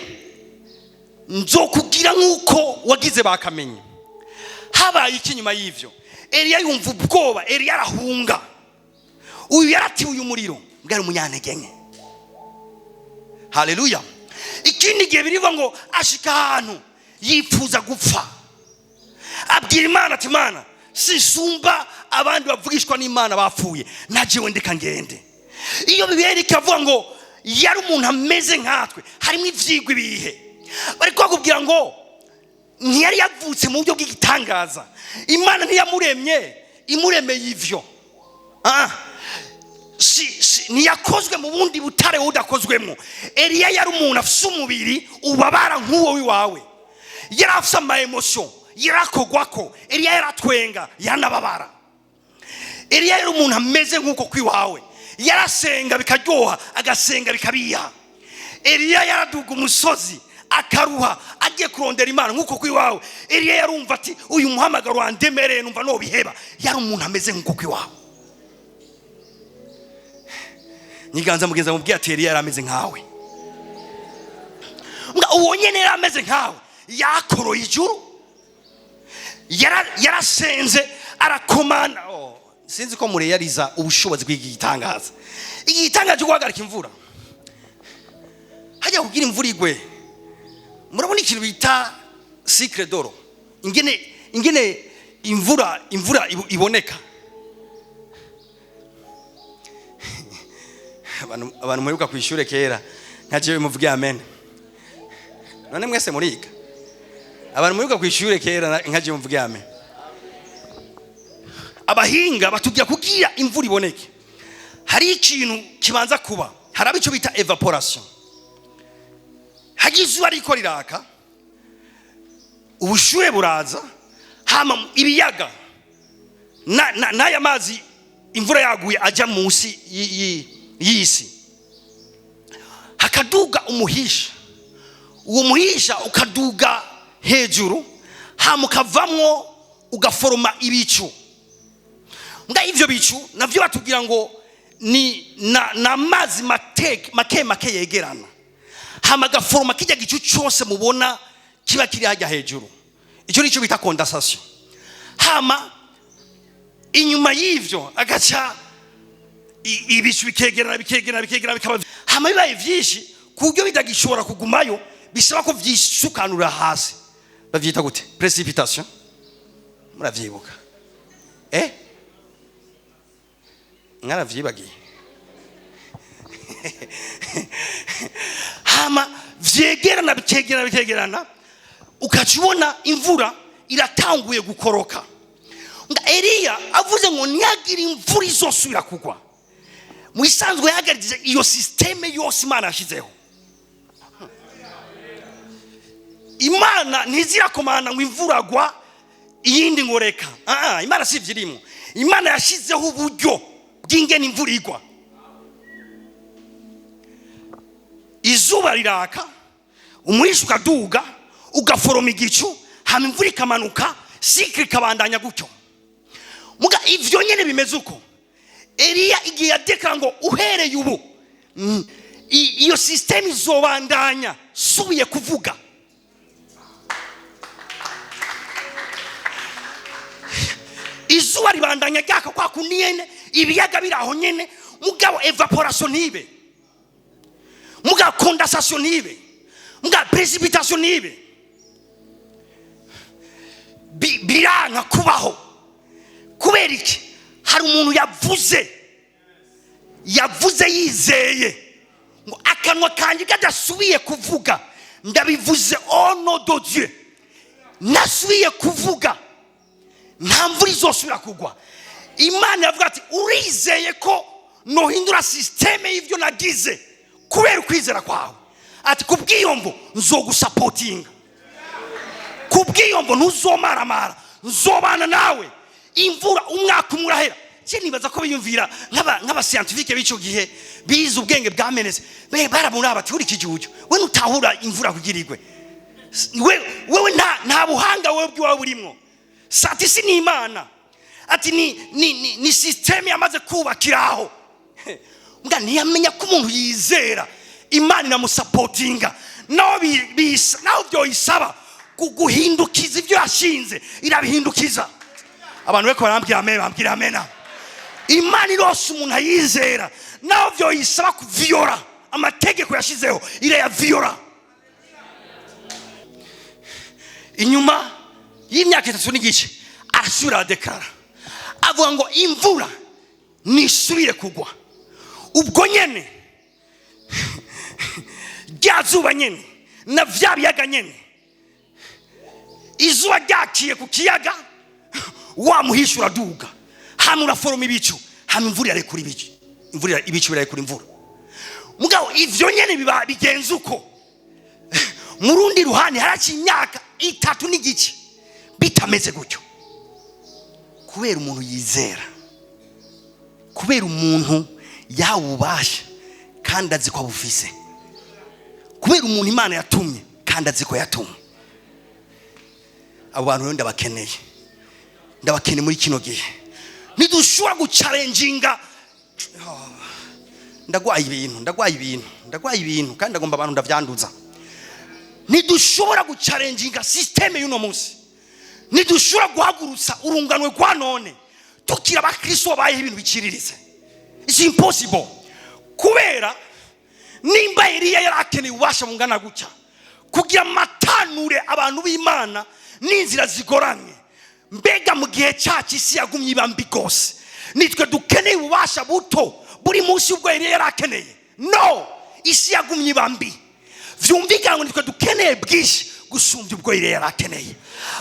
Speaker 1: nzokugira nk'uko wagize bakamenye." Habaye iki nyuma y'ivyo? Eliya yumva ubwoba, Eliya arahunga. Uyu yaratiwe uyu muriro, bwari umunyantege nke. Haleluya! Ikindi gihe birivuga ngo ashika ahantu yifuza gupfa, abwira Imana ati: "Imana, sisumba abandi bavugishwa n'Imana bapfuye, najewe ndeka ngende." Iyo Bibiliya ikavuga ngo yari umuntu ameze nkatwe, harimo ivyigwa ibihe bari bakubwira ngo ntiyari yavutse mu buryo bw'igitangaza. Imana ntiyamuremye imuremeye ivyo. Ah, si, ntiyakozwe mu bundi butare wowe udakozwemo. Eliya yari umuntu afise umubiri ubabara nk'uwo w'iwawe, yari afise ama émotions, yarakogwako. Eliya yaratwenga, yaranababara. Eliya yari umuntu ameze nk'uko kw'iwawe, yarasenga bikaryoha, agasenga bikabiha. Eliya yaraduga umusozi akaruha agiye kurondera Imana nk'uko kw'iwawe. Eliya yarumva ati: "Uyu muhamagaro wandemereye, numva nobiheba." Yari umuntu ameze nk'uko kw'iwawe. Nyiganza mugenzi mubwiye ati: "Eliya yari ameze nkawe." Mbwa uwo nyene yari ameze nkawe, yakoroye ijuru, yarasenze, arakomana. Oh, sinzi ko mureyariza ubushobozi bw'iki gitangaza, iki gitangaza cyo guhagarika imvura. Hajya kugira imvura igwe, murabona ikintu bita cycle de l'eau, ingene imvura iboneka. Abantu mwibuka ku ishure kera nka jewe, muvuge amen. None mwese muriga? Abantu mwibuka ku ishure kera nka jewe, muvuge amen. Abahinga batubwira kugira imvura iboneke hari ikintu kibanza kuba, haraba icyo bita évaporation. Hagiye izuba riko riraka, ubushuhe buraza, hama ibiyaga n'aya mazi imvura yaguye ajya munsi y'isi, hakaduga umuhisha. Uwo muhisha ukaduga hejuru, hama ukavamwo, ugaforoma ibicu. Nga ivyo bicu navyo batubwira ngo ni na amazi make make yegerana, hama agaforoma kijya gicu cyose mubona kiba kiri hajya hejuru. Icyo nicyo bita condensation. Hama inyuma y'ivyo agaca ibicu bikegerana, bikegerana, bikegerana, bikaba, hama bibaye vyinshi ku buryo bitagishobora kugumayo, bisaba ko vyisukanura hasi. Bavyita gute? Précipitation. Muravyibuka? Mwaravyibagiye? Hama vyegerana, bikegerana, bikegerana, ukaca ubona imvura iratanguye gukoroka. Nga Eliya avuze ngo ntihagire imvura izosubira kugwa, mu isanzwe yahagaritse iyo système yose Imana yashyizeho. Imana ntizirakomanda ngo imvura gwa iyindi ngo reka. Ah, Imana si ivyo irimo. Imana yashizeho uburyo bw'ingene imvura igwa. Izuba riraka, umurisha ukaduga, ugaforoma igicu, hama imvura ikamanuka, sikiri ikabandanya gutyo. Muga ivyo nyene bimeze uko. Eliya igihe yadekara ngo uhereye ubu iyo system izobandanya, subiye kuvuga. Izuba ribandanya ryaka kwa kundi nyene, ibiyaga biri aho nyene, mugabo evaporation ntibe, mugabo condensation ntibe, mugabo precipitation ntibe. Biranka kubaho. Kubera iki? Hari umuntu yavuze yizeye ngo akanwa kanjye kadasubiye kuvuga, ndabivuze au nom de Dieu, nasubiye kuvuga nta mvura izosubira kugwa. Imana yavuga ati urizeye ko nohindura systeme y'ivyo nagize kubera ukwizera kwawe, ati kubwiyomvo nzogusapotinga, kubwiyomvo ntuzomaramara, nzobana nawe. Imvura umwaka umwe urahera. Je nibaza ko biyumvira nk'aba scientifique b'ico gihe bize ubwenge bwamenetse, barabona bati uri kijuju, we nutahura imvura kugira igwe, wewe nta buhanga wewe bwiwawe burimwo. Sati si ni Imana, ati ni systeme yamaze kubakiraho. Mbwa ntiyamenya ko umuntu yizera Imana inamusapotinga, naho naho byoyisaba guhindukiza ibyo yashinze irabihindukiza. Abantu beko barambwira amen, bambwira amena. Imana irose umuntu ayizera, naho byoyisaba kuviyora amategeko yashizeho irayaviyora. Inyuma y'imyaka 3 n'igice arasubira aradekara, avuga ngo imvura nisubire kugwa. Ubwo nyene rya zuba nyene na vya biyaga nyene, izuba ryakiye ku kiyaga, wa muhisha uraduga, hama uraforoma ibicu, hama imvura irarekura ibicu, imvura ibicu birarekura imvura. Mugabo ivyo nyene biba bigenze uko. Mu rundi ruhande haraciye imyaka 3 n'igice bitameze gutyo, kubera umuntu yizera, kubera umuntu yawubasha kandi azi ko abufise, kubera umuntu Imana yatumye kandi azi ko yatumwe. Abo bantu rero ndabakeneye, ndabakeneye muri kino gihe. Ntidushobora guchallenginga. Ndagwaye ibintu, ndagwaye ibintu, ndagwaye ibintu kandi ndagomba abantu ndavyanduza. Ntidushobora guchallenginga systeme y'uno munsi, ntidushobora guhagurutsa urunganwe rwa none tukira abakristo babayeho ibintu biciriritse. It's impossible. Kubera nimba Eliya yari akeneye ububasha bungana gutya kugira amatanure abantu b'Imana n'inzira zigoramye, mbega mu gihe cyacu isi yagumye iba mbi gose, nitwe dukeneye ububasha buto buri munsi ubwo Eliya yari akeneye? No, isi yagumye iba mbi. Vyumvikana ngo nitwe dukeneye bwinshi gusumbya ubwo Eliya yari akeneye.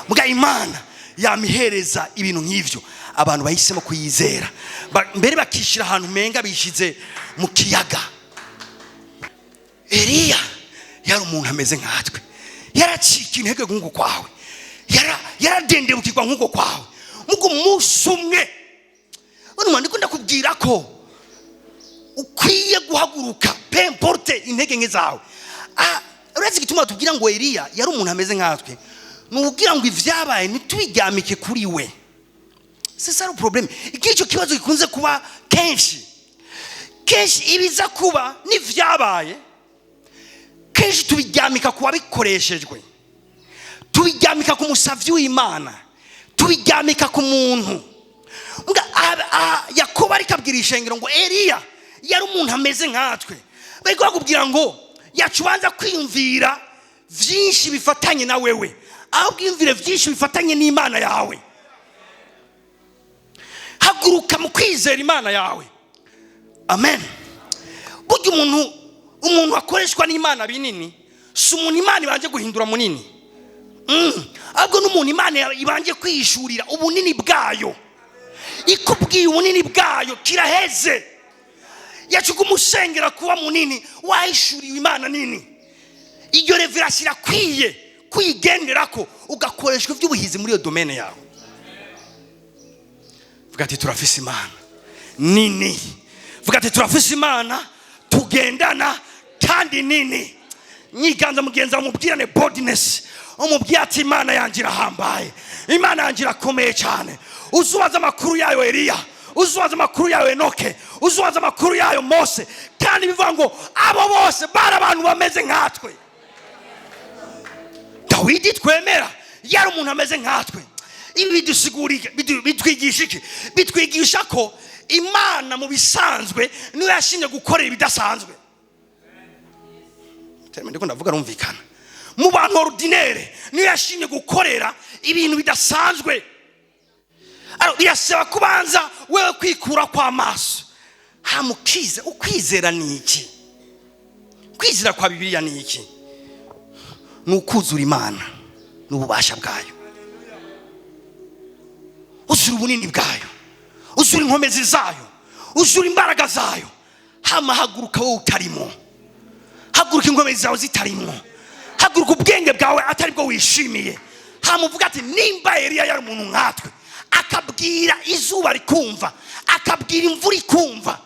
Speaker 1: Mbwa Imana yamihereza ibintu nk'ivyo, abantu bahisemo kuyizera, mbere bakishira ahantu menga bishize mu kiyaga. Eliya yari umuntu ameze nkatwe, yaracika intege nk'uko kwawe, yaradendebukirwa nk'uko kwawe. Mugo umunsi umwe, uno mwandiko ndakubwira ko ukwiye guhaguruka, peu importe intege nke zawe. Uretse igituma tubwira ngo Eliya yari umuntu ameze nkatwe, ni ukugira ngo ivyabaye ntitubiryamike kuri we. C'est ça le problème. Iki kibazo gikunze kuba kenshi kenshi, ibiza kuba n'ivyabaye kenshi tubiryamika ku wabikoreshejwe, tubiryamika ku musavyi w'Imana, tubiryamika ku muntu. Mbwa, Yakobo ariko abwira ishengero ngo Eliya yari umuntu ameze nkatwe. Bariko bakubwira ngo yacubanza kwiyumvira vyinshi bifatanye na wewe, aho kwiyumvira vyinshi bifatanye n'Imana yawe. Haguruka mu kwizera Imana yawe. Amen. Burya umuntu akoreshwa n'Imana binini si umuntu Imana ibanje guhindura munini, ahubwo n'umuntu Imana ibanje kwihishurira ubunini bwayo. Ikubwiye ubunini bwayo kiraheze. Yacuga umusengera kuba munini, wahishuriwe Imana nini. Iyo revelation irakwiye Kuyigenderako ugakoreshwa iby'ubuhizi muri iyo domaine yawe. Vuga ati: "Turafise Imana nini." Vuga ati: "Turafise Imana tugendana kandi nini." Nyiganza mugenzi wawe, umubwirane boldness, umubwire ati: "Imana yanjye irahambaye, Imana yanjye irakomeye cyane. Uzubaza amakuru yayo Eliya, uzubaza amakuru yayo Enoke, uzubaza amakuru yayo Mose." Kandi bivuga ngo abo bose bari abantu bameze nkatwe. Dawidi twemera yari umuntu ameze nkatwe. Ibi bidusigura, bitwigisha iki? Bitwigisha ko Imana mu bisanzwe niyo yashinzwe gukorera ibidasanzwe. Terme ndiko ndavuga rumvikana? Mu bantu ordinaire niyo yashimye gukorera ibintu bidasanzwe. Alors, birasaba kubanza wewe kwikura kw'amaso hamukize. Ukwizera ni iki? Kwizera kwa Bibiliya ni iki? Ni ukuzura Imana n'ububasha bwayo, uzura ubunini bwayo, uzura inkomezi zayo, uzura imbaraga zayo. Hama haguruka wowe utarimo, haguruka inkomezi zawe zitarimo, haguruka ubwenge bwawe atari bwo wishimiye. Hama uvuga ati: "Nimba Eliya yari umuntu nkatwe, akabwira izuba rikumva, akabwira imvura ikumva,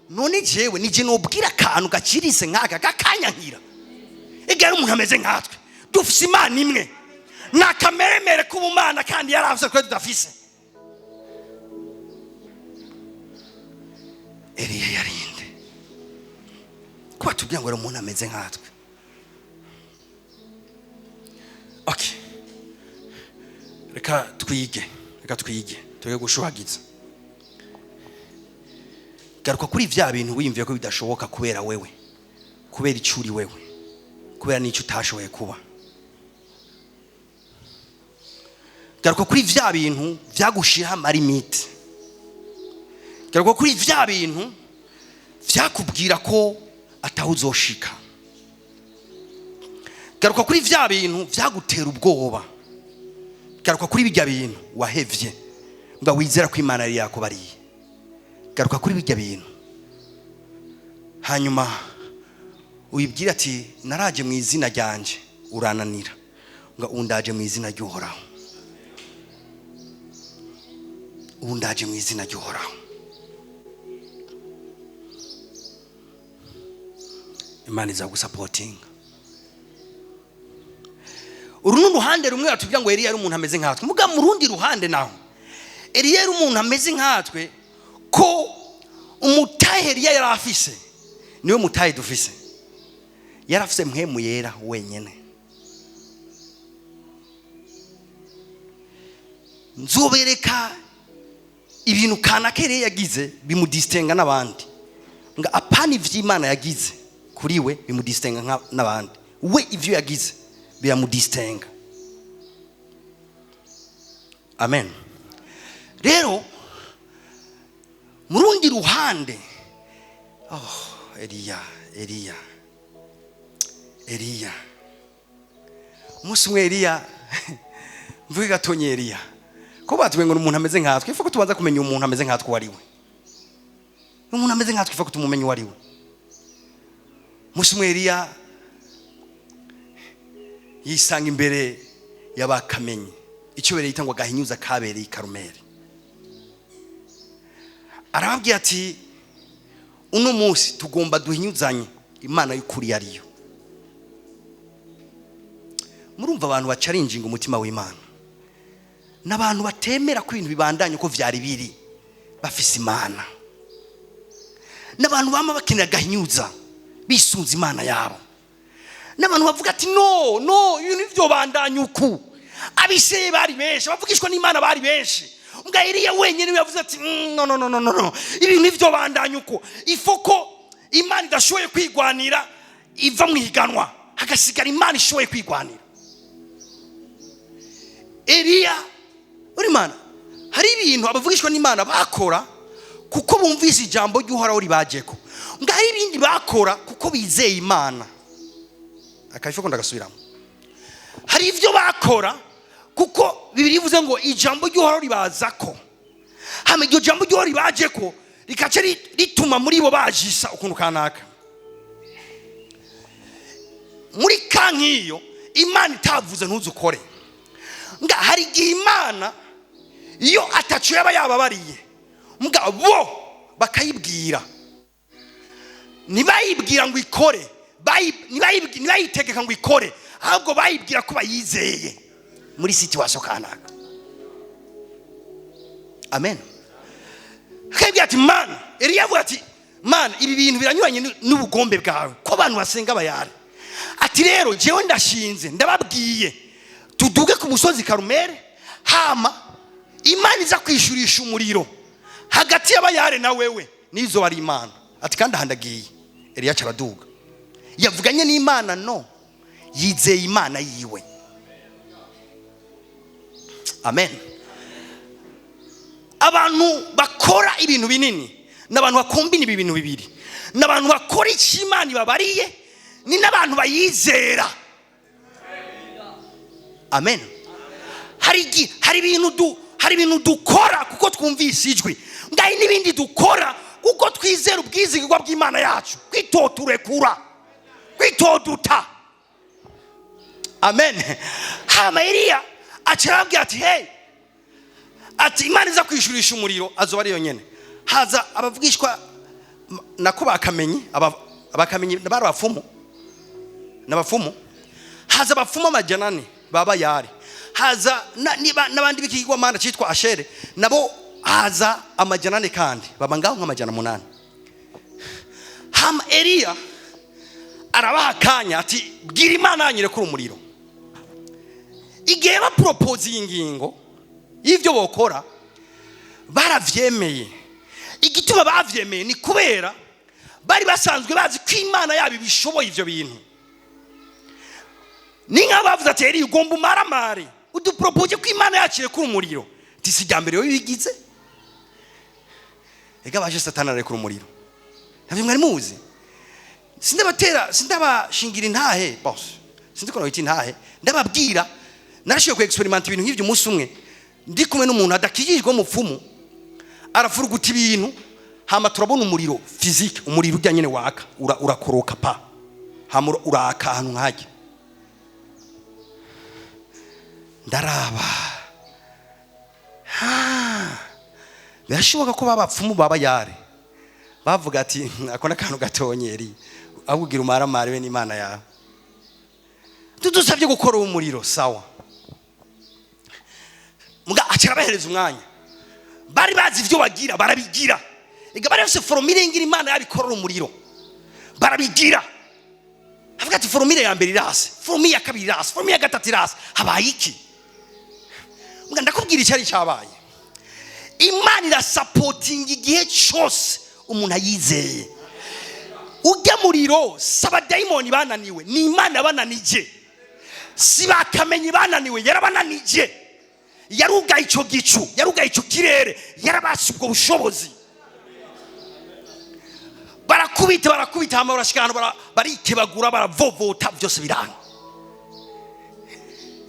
Speaker 1: none jewe nije nobwira akantu gacirise nk'aka kakanyankira?" Igihe ari umuntu ameze nkatwe, dufise Imana imwe, ni akameremere k'ubumana kandi yari afise twe tudafise. Eliya yarinde ko batubwira ngo ari umuntu ameze nkatwe? Okay, reka twige, reka twige, tuge gushuhagiza. Garuka kuri vya bintu wiyumviye ko bidashoboka kubera wewe, kubera icyo uri wewe, kubera n'icyo utashoboye kuba. Garuka kuri vya bintu vyagushiraho amarimite. Garuka kuri vya bintu vyakubwira ko ataho uzoshika. Garuka kuri vya bintu vyagutera ubwoba. Garuka kuri bijya bintu wahevye ngo wizera ko Imana yari yakubariye. Garuka kuri bijya bintu, hanyuma uyibwire ati: "Naraje mu izina ryanje urananira, ngo undaje mu izina ry'Uhoraho, ubu ndaje mu izina ry'Uhoraho." Imana izagusapotinga. Uru ni uruhande rumwe batubwira ngo Eliya yari umuntu ameze nkatwe. Muga mu rundi ruhande naho, Eliya yari umuntu ameze nkatwe, ko umutahe Eliya yari afise niwe mutahe dufise. Yari afise Mpwemu Yera wenyene. Nzobereka ibintu kanaka Eliya yagize bimudistenga n'abandi, ngo apana ivy'Imana yagize kuri we bimudistenga n'abandi, we ivyo yagize biramudistenga. Amen. Rero mu rundi ruhande, oh, Eliya, Eliya, Eliya, umunsi umwe Eliya, mvuge gatonye Eliya, ko batubwiye ngo ni umuntu ameze nkatwe, ifa ko tubanza kumenya umuntu ameze nkatwe uwo ari we. Umuntu ameze nkatwe, ifa ko tumumenya uwo ari we. Umunsi umwe Eliya yisanga imbere y'abakamenyi, icyo bereye yita ngo agahinyuza kabereye i Karumeli. Arababwira ati: "Uno munsi tugomba duhinyuzanye Imana y'ukuri ariyo." Murumva, abantu bacarinjinga umutima w'Imana n'abantu batemera ko ibintu bibandanye uko vyari biri bafise Imana, n'abantu bama bakenera agahinyuza bisunze Imana yabo, n'abantu bavuga ati: "No, no, ibintu ivyo bandanye uku." Abiseye bari benshi, abavugishwa n'Imana bari benshi, mbwa Eliya wenyine we yavuze ati: "No, no, no, no, no, no, ibintu ivyo bandanye uko." Ifo ko Imana idashoboye kwigwanira iva mu higanwa, hagasigara Imana ishoboye kwigwanira. Eliya uri Imana. Hari ibintu abavugishwa n'Imana bakora kuko bumvise ijambo ry'Uhoraho ribajeko, ngo hari ibindi bakora kuko bizeye Imana. Akabifo ko ndagasubiramo: hari ibyo bakora kuko Bibiliya ivuze ngo ijambo ry'Uhoraho ribazako, hama iryo jambo ry'Uhoraho ribajeko rikaca rituma muri bo bajisa ukuntu kanaka. Muri ka nk'iyo Imana itavuze ntuzukore. Nga hari igihe Imana iyo atacu yaba yababariye, mbwa bo bakayibwira, ntibayibwira ngo ikore, ntibayitegeka ngo ikore, ahubwo bayibwira ko bayizeye muri situation kanaka. Amen. Akayibwira ati Mana, Eliya avuga ati Mana, ibi bintu biranyuranye n'ubugombe bwawe ko abantu basenga bayari. Ati rero jewe ndashinze, ndababwiye tuduge ku musozi Karumeli, hama Imana iza kwishyurisha umuriro hagati y'abayare na wewe, nizo bari Imana. Ati kandi ahandagiye. Eliya aca araduga, yavuganye n'Imana, no yizeye Imana yiwe. Amen. Abantu bakora ibintu binini ni abantu bakombina ibi bintu bibiri, ni abantu bakora icyo Imana ibabariye, ni n'abantu bayizera. Amen. Hari ibintu dukora kuko twumvise ijwi, ngaho n'ibindi dukora kuko twizera ubwizigirwa bw'Imana yacu, kwitoturekura, kwitoduta. Amen. Hama Eliya aca arababwira ati hey, ati Imana iza kwishyurisha umuriro azoba ari yonyene. Haza abavugishwa nako bakamenyi, abakamenyi bari abapfumu n'abapfumu. Haza abapfumu 400 baba yari, haza n'abandi b'ikigwamana cyitwa Ashere, nabo haza 400 kandi baba ngaho nka 800. Hama Eliya arabaha akanya ati bwira Imana yanyu irekure umuriro. Igihe bapropose iyi ngingo y'ibyo bokora, baravyemeye. Igituma bavyemeye ni kubera bari basanzwe bazi ko Imana yabo ibishoboye ivyo bintu. Ni nk'aho bavuze ati Eliya ugomba umaramare udupropose ko Imana yacu irekura umuriro. Ati si irya mbere bigize, ega baje Satani arekura umuriro. Ntabyo mwari muzi. Sindabatera, sindabashingira intahe, boss, sinzi ko nawita intahe, ndababwira narashoboye ku experiment ibintu nk'ibyo. Umunsi umwe ndi kumwe n'umuntu adakijijwe w'umupfumu, arafuruguta ibintu, hama turabona umuriro physique, umuriro ujya nyene waka, urakoroka pa, hama uraka ahantu nkajya. Ndaraba, birashoboka ko babapfumu baba yare bavuga ati ako n'akantu gatonyeri, ahubwo umaramare we n'Imana yawe, tudusabye gukora uwo muriro. Sawa, muga aca arabahereza umwanya, bari bazi ivyo bagira barabigira. Ega bari bafise formule ngira Imana yabikorera umuriro barabigira. Avuga ati formule ya mbere irase, formule ya kabiri irase, formule ya gatatu irase, habaye iki? Muga ndakubwira icyari cyabaye. Imana irasapotinga igihe cyose umuntu ayizeye. Ujya muriro si abadayimoni bananiwe, ni Imana bananije. Si bakamenyi bananiwe, yarabananije. Yarugaye icyo gicu, yarugaye icyo kirere, yarabasha ubwo bushobozi. Barakubita, barakubita, hama barashika ahantu barikebagura, baravovota, byose biranga.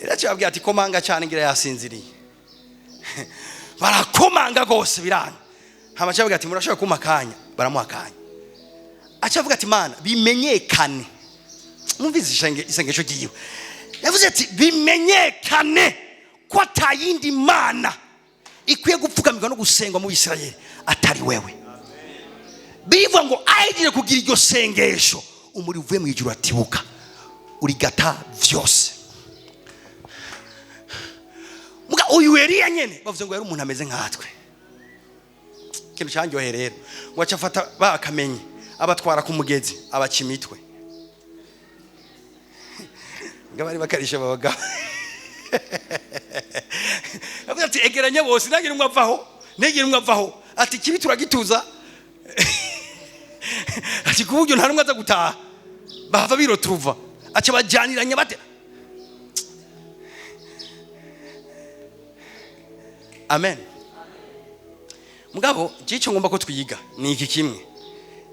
Speaker 1: Iraca babwira ati komanga cyane, ngira yasinziriye. Barakomanga rwose biranga. Hama aca avuga ati murashobora kumpa akanya, baramuha akanya. Aca avuga ati Mana bimenyekane. Mwumvise isengesho ryiwe. Yavuze ati bimenyekane ko atayindi mana ikwiye gupfukamirwa no gusengwa mu Isirayeli atari wewe. Bivuga ngo ahejeje kugira iryo sengesho, umuriro uvuye mu ijuru atibuka urigata vyose. Muga uyu Eliya nyene bavuze ngo yari umuntu ameze nkatwe. Ikintu cyanyoheye rero, ngo aca afata bakamenye abatwara ku mugezi abaca imitwe. Ngo bari bakarisha babaga. Avuga ati egeranya bose, ntagire umwe avaho, ntagire umwe avaho. Ati kibi turagituza. Ati kuburyo nta numwe aza gutaha. Bahava birotruva. Aca bajyaniranya bate. Amen. Mugabo gico ngomba ko twiga ni iki kimwe.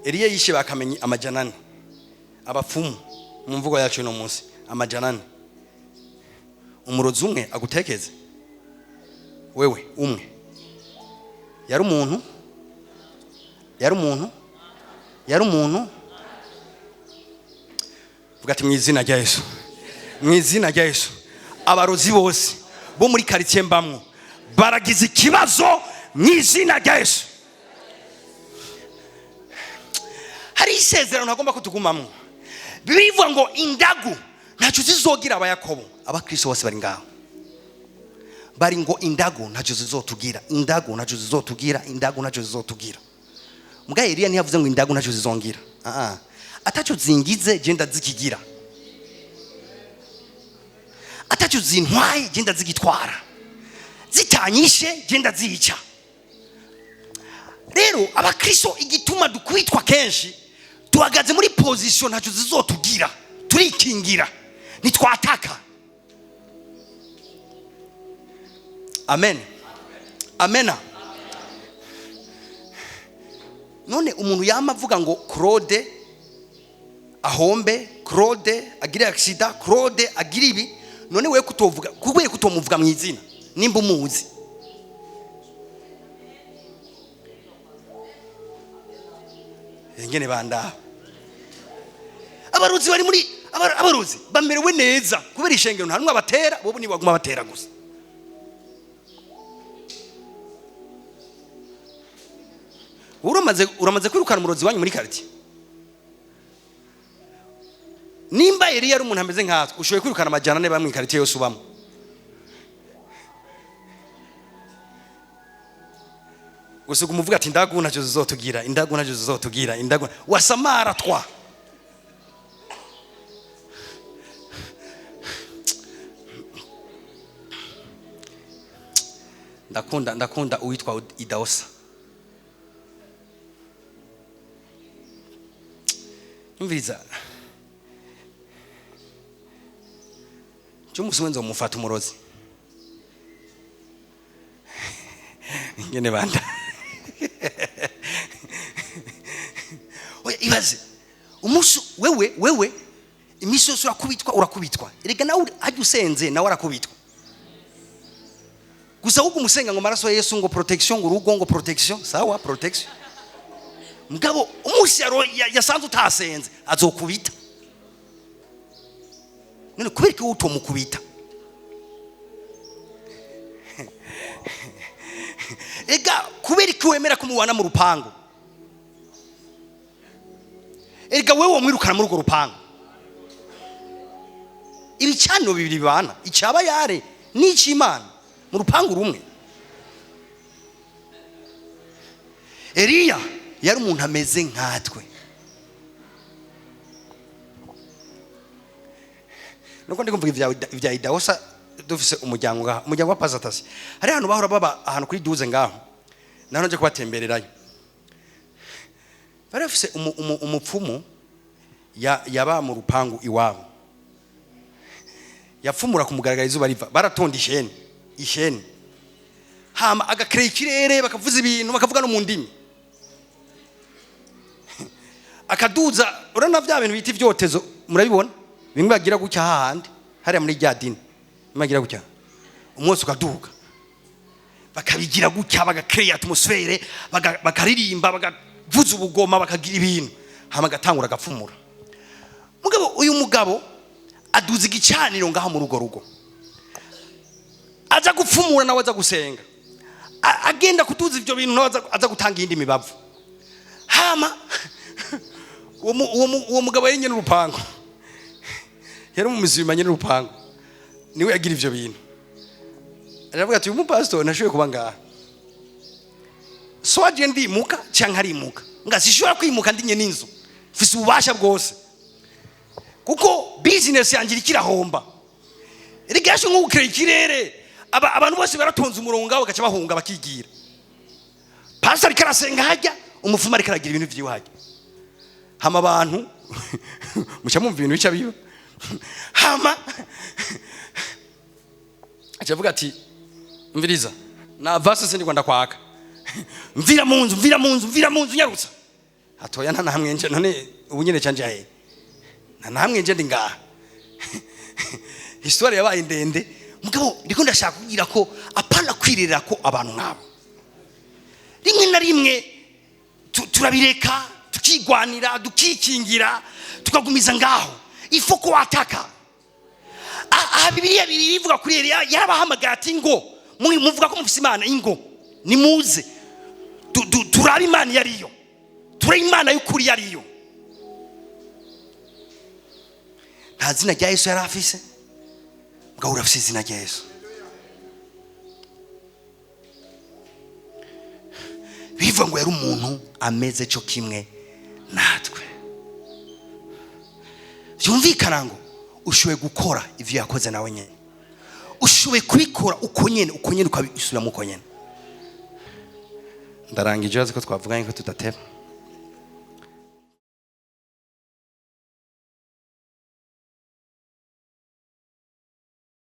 Speaker 1: Eliya yishe bakamenyi 400. Abapfumu mu mvugo yacu no munsi 400. Umurozi umwe agutekeze. Wewe umwe. Yari umuntu. Yari umuntu. Yari umuntu. Vuga ati mu izina rya Yesu. Mu izina rya Yesu, abarozi bose bo muri karitsiye mbamwo baragize ikibazo mu izina rya Yesu. Hari isezerano ntagomba kutugumamwo. Bivuga ngo indagu ntacyo zizogira Abayakobo. Abakristo bose bari ngaho bari ngo indagu ntacyo zizotugira, indagu ntacyo zizotugira, indagu ntacyo zizotugira. Mbwa Eliya ntiyavuze ngo indagu ntacyo zizongira. Ah, atacyo zingize je ndazikigira, atacyo zintwaye je ndazigitwara, zitanyishe je ndazica. Rero abakristo, igituma dukwitwa kenshi, duhagaze muri position ntacyo zizotugira, turikingira, ntitwataka. Amen, amena. None umuntu yama avuga ngo Claude ahombe, Claude agire accident, Claude agire ibi, none wewe kutovuga, kubera kutomuvuga mu izina nimba umuzi? Ingene bandaba abarozi bari muri abarozi bamerewe neza kubera ishengero nta numwe abatera, bo ni baguma batera gusa. Uramaze kwirukana umurozi wanyu muri quartier? Nimba Eliya ari umuntu ameze nkatwe, ushoboye kwirukana amajana ane bamwe quartier yose ubamo? Gusa umuvuga ati indagu ntacyo zizotugira, indagu ntacyo zizotugira, indagu wasamara twa. Ndakunda uwitwa Idaosa. Umviriza, cyo musi wenzo mufata umurozi ngene banda. Oya, ibaze umunsi wewe iminsi yose urakubitwa, urakubitwa. Erega nawe hajya usenze nawe arakubitwa. Gusa ahubwo umusenga ngo maraso ya Yesu, ngo protection, ngo urugo, ngo protection. Sawa, protection. Mugabo umunsi yasanze utasenze azokubita. None kubera ko utomukubita? Ega kubera ko wemera kumubana mu rupangu? Erega wewe wamwirukana muri urwo rupangu. Ibicaniro bibiri bibana, icaba yare n'icimana mu rupangu rumwe. Eliya yari umuntu ameze nkatwe. Nuko ndi kumvuga ivya Idahosa, dufise umuryango ngaho, umuryango wa Pasatasi. Hari ahantu bahora baba ahantu kuri 12 ngaho, naho nje kubatembererayo. Bari bafise umupfumu yaba mu rupangu iwabo. Yapfumura kumugaragara izuba riva, baratonda isheni, isheni. Hama agakreye ikirere, bakavuza ibintu, bakavuga no mu ndimi. Akaduza, urana vya bintu bita ivyotezo, murabibona? Bimwe bagira gutya hahandi, hariya muri rya dini. Bimwe bagira gutya. Umwotsi ukaduga. Bakabigira gutya, bagakreye atmosfere, bakaririmba, bakavuza ubugoma, bakagira ibintu. Hama agatangura agapfumura. Mugabo uyu mugabo aduza igicaniro ngaho mu rugo rugo. Aza gupfumura nawe aza gusenga. Agenda kuduza ivyo bintu nawe aza gutanga iyindi mibavu. Hama uwo mugabo yari nyene urupango. Yari mu muzima nyene urupango. Niwe yagira ivyo bintu. Aravuga ati uyu mupastor ntashoboye kuba ngaha. So aje ndimuka canke arimuka. Nga sishobora kwimuka ndi nyene inzu. Mfise ububasha bwose. Kuko business yanjye irikirahomba. Erega nko gukreye ikirere. Abantu bose baratonze umurongo ngaho bagaca bahunga bakigira. Pastor ariko arasenga hajya, umufumu ariko aragira ibintu vyiwe hajya. Hama abantu muca mumva ibintu bica biba. Hama aca avuga ati mviriza na vase sindi kwanda kwaka. Mvira mu nzu, mvira mu nzu, mvira mu nzu nyarutsa. Atoya nta namwe nje none ubu nyene canje he. Nta namwe nje ndi ngaha. Histoire yabaye ndende. Mugabo ndiko ndashaka kugira ko apana kwirira ko abantu nkabo. Rimwe na rimwe turabireka, tukigwanira, dukikingira, tukagumiza ngaho. Ifo ko ataka. Aha Bibiliya bibiri ivuga kuri Eliya, yarabahamagaye ati: "Ngo muvuga ko mufise Imana, ingo nimuze turabe Imana iyo ariyo, turabe Imana y'ukuri iyo ariyo." Nta zina rya Yesu yari afise, mugabo urafise izina rya Yesu. Bivuga ngo yari umuntu ameze cyo kimwe natwe. Byumvikana ngo ushoboye gukora ivyo yakoze nawe nyene, ushoboye kubikora uko nyene, uko nyene, ukabisubiramo uko nyene. Ndarangije, urazi ko twavuganye ko tudateba.